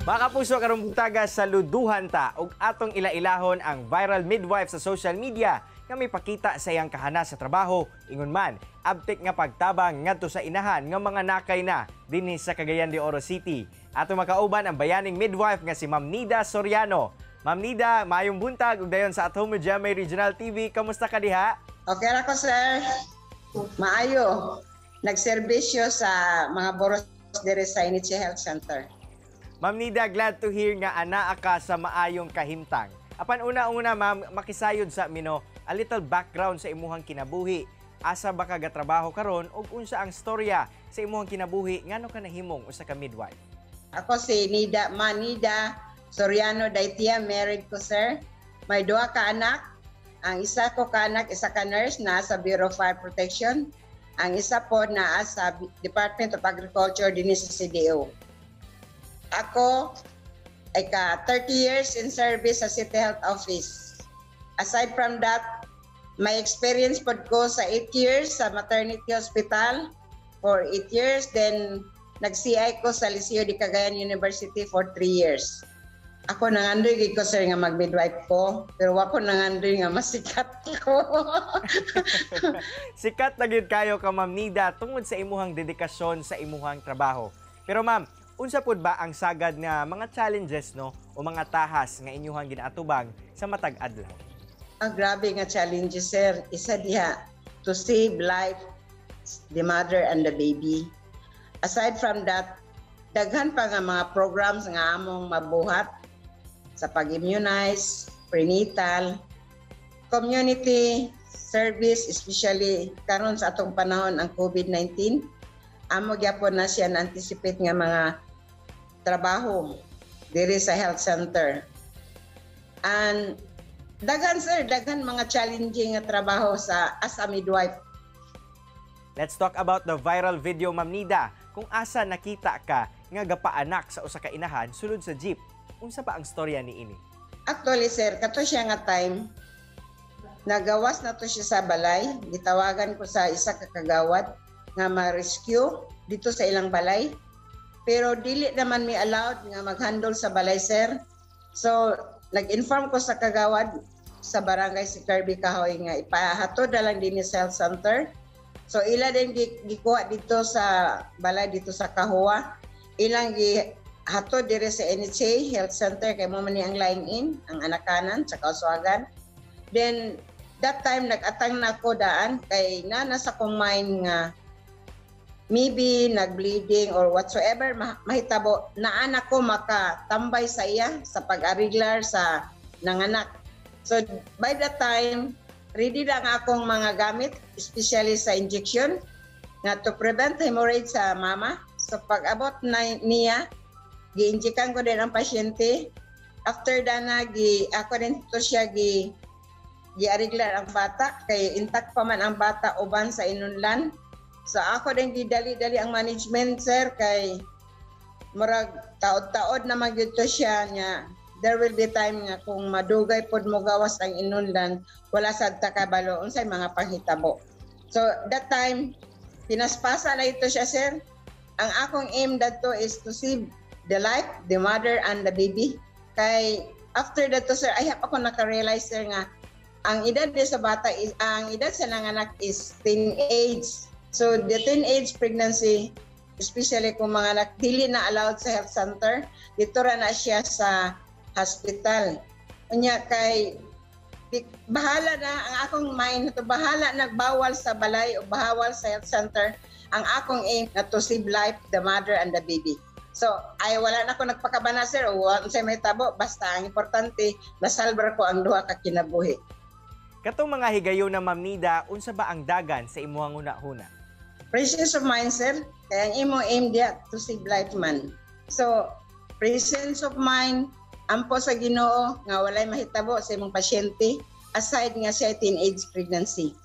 Mga kapuso, karong buntaga saluduhan ta og atong ila-ilahon ang viral midwife sa social media nga may pakita sa iyang kahanas sa trabaho, ingon man abtik nga pagtabang ngadto sa inahan nga mga nakay na dinhi sa Cagayan de Oro City. Ato makauban ang bayaning midwife nga si Ma'am Nida Soriano. Ma'am Nida, maayong buntag ug dayon sa At Home with GMA Regional TV. Kamusta ka diha? Okay ra ko, sir. Maayo. Nagserbisyo sa mga boros diri sa NHA Health Center. Ma'am Nida, glad to hear nga anaa ka sa maayong kahimtang. Apan una-una, ma'am, makisayod sa mi, no, a little background sa imuhang kinabuhi. Asa ba ka gatrabaho karon ug unsa ang storya sa imuhang kinabuhi, ngano ka nahimong usa ka midwife? Ako si Nida Manida Soriano Daitia, married ko, sir. May duha ka anak. Ang isa ko ka anak, isa ka nurse na sa Bureau of Fire Protection. Ang isa po naa sa Department of Agriculture dinhi sa CDO. Ako ay ka 30 years in service sa City Health Office. Aside from that, may experience pod ko sa 8 years sa maternity hospital for 8 years. Then, nag-CI ko sa Liceo de Cagayan University for 3 years. Ako nangandoy gid ko, sir, nga mag-midwife ko, pero wa ko nangandoy nga masikat ko. Sikat na gyud kayo ka, Ma'am Nida, tungod sa imuhang dedikasyon sa imuhang trabaho. Pero ma'am, unsa pud ba ang sagad nga mga challenges, no, o mga tahas nga inyuhang ginaatubang sa matag adlaw? Ang grabe nga challenges, sir. Isa diha, to save life, the mother and the baby. Aside from that, daghan pa nga mga programs nga among mabuhat sa pag-immunize, prenatal, community service, especially karon sa atong panahon ang COVID-19. Amo gyapon na siya na-anticipate nga mga trabaho diri sa health center. And daghan, sir, daghan mga challenging nga trabaho sa as a midwife. Let's talk about the viral video, Ma'am Nida, kung asa nakita ka nga gapaanak sa usa ka inahan sulod sa jeep. Unsa ba ang storya niini? Actually, sir, kato siya nga time, nagawas na to siya sa balay. Gitawagan ko sa isa ka kagawad nga ma-rescue dito sa ilang balay. Pero dili naman mi allowed nga mag-handle sa balay, sir. So, nag-inform ko sa kagawad sa barangay, si Kirby Kahoy, nga ipahatod na lang din sa health center. So ila din gikuha dito sa balay dito sa Kahuwa. Ilang gihatod dire sa NHA Health Center kay mo man ni ang lying in, ang anakanan sa Kauswagan. Then that time nag-atang na ako daan kay na nasa kong mind nga maybe nag-bleeding or whatsoever mahitabo, naan ako makatambay sa iya sa pag-ariglar sa nanganak. So by that time, ready na ang akong mga gamit, especially sa injection, nga to prevent hemorrhage sa mama. So pag abot na niya, gi-injectan ko din ang pasyente. After dana, gi ako din to siya gi giariglar ang bata kay intact pa man ang bata uban sa inunlan. So ako din gidali-dali ang management, sir, kay murag taod-taod naman gyud to siya nya. There will be time nga kung madugay pod mo gawas ang inunlan, wala sad ta kabalo unsay mga panghitabo. So that time pinaspasa na ito siya, sir. Ang akong aim dadto is to save the life, the mother and the baby. Kay after that to, sir, I have ako naka-realize, sir, nga ang edad ni sa bata is, ang edad sa nanganak is teenage. So the teenage pregnancy, especially kung mga anak dili na allowed sa health center, dito ra na siya sa hospital. Unya kay bahala na ang akong mind to, bahala nagbawal sa balay o bawal sa health center, ang akong aim na to save life, the mother and the baby. So ay wala na ko nagpakabana, sir, o unsay may tabo, basta ang importante masalbar ko ang duha ka kinabuhi. Katong mga higayon na, Ma'am Nida, unsa ba ang dagan sa imuhang huna-huna? Presence of mind, sir. Kaya ang imong aim diya to save life man. So presence of mind, ampo sa Ginoo nga walay mahitabo sa imong pasyente, aside nga siya teenage pregnancy.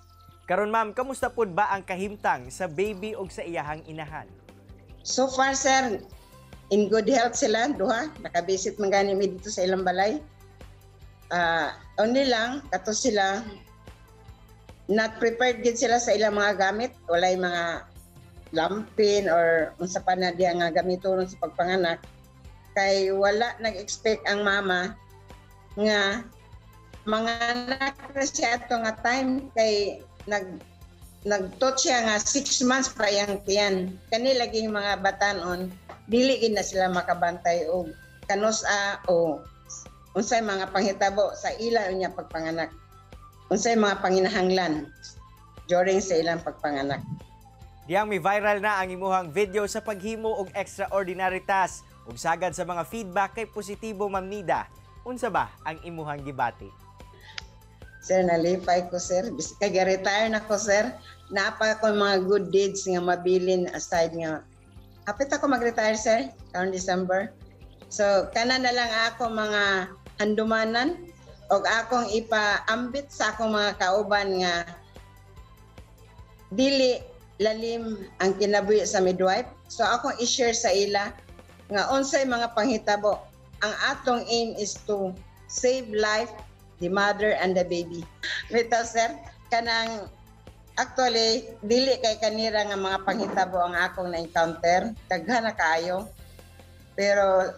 Karon ma'am, kamusta pud ba ang kahimtang sa baby ug sa iyahang inahan? So far, sir, in good health sila duha. Nakabisit man gani mi dito sa ilang balay. Only lang kato sila, not prepared gid sila sa ilang mga gamit, walay mga lampin or unsa pa na diya nga gamiton sa pagpanganak. Kay wala nag-expect ang mama nga manganak na siya ato nga time kay nagtot siya nga 6 months pa iyang tiyan. Kani laging mga batanon, dili gid na sila makabantay og kanus-a o unsay mga panghitabo sa ila unya pagpanganak. Unsay mga panginahanglan during sa ilang pagpanganak. Diyang mi viral na ang imuhang video sa paghimo og extraordinary task ug sagad sa mga feedback kay positibo, Ma'am Nida. Unsa ba ang imuhang gibati? Sir, nalipay ko, sir. Kay retire na ko, sir. Naa pa ko mga good deeds nga mabilin aside nga. Hapit ako mag-retire, sir, karong December. So, kana na lang ako mga handumanan og akong ipaambit sa akong mga kauban nga dili lalim ang kinabuhi sa midwife. So akong i-share sa ila nga unsay mga panghitabo. Ang atong aim is to save life, the mother and the baby. Bitaw, sir, kanang actually dili kay kanira nga mga panghitabo ang akong na-encounter. Daghan na kaayo. Pero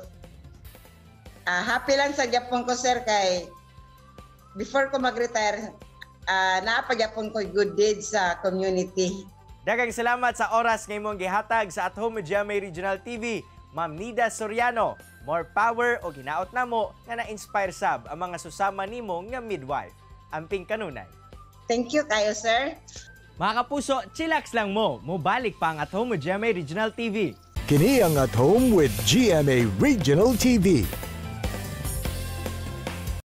happy lang sa gyapon ko, sir, kay before ko mag-retire, naa pa gyapon ko good deeds sa community. Daghang salamat sa oras nga imong gihatag sa At Home with GMA Regional TV. Ma'am Nida Soriano, more power o hinaot namo nga na-inspire sab ang mga susama nimo nga midwife. Amping kanunay. Thank you kayo, sir. Mga kapuso, chillax lang mo. Mubalik pa ang At Home with GMA Regional TV. Kini ang At Home with GMA Regional TV.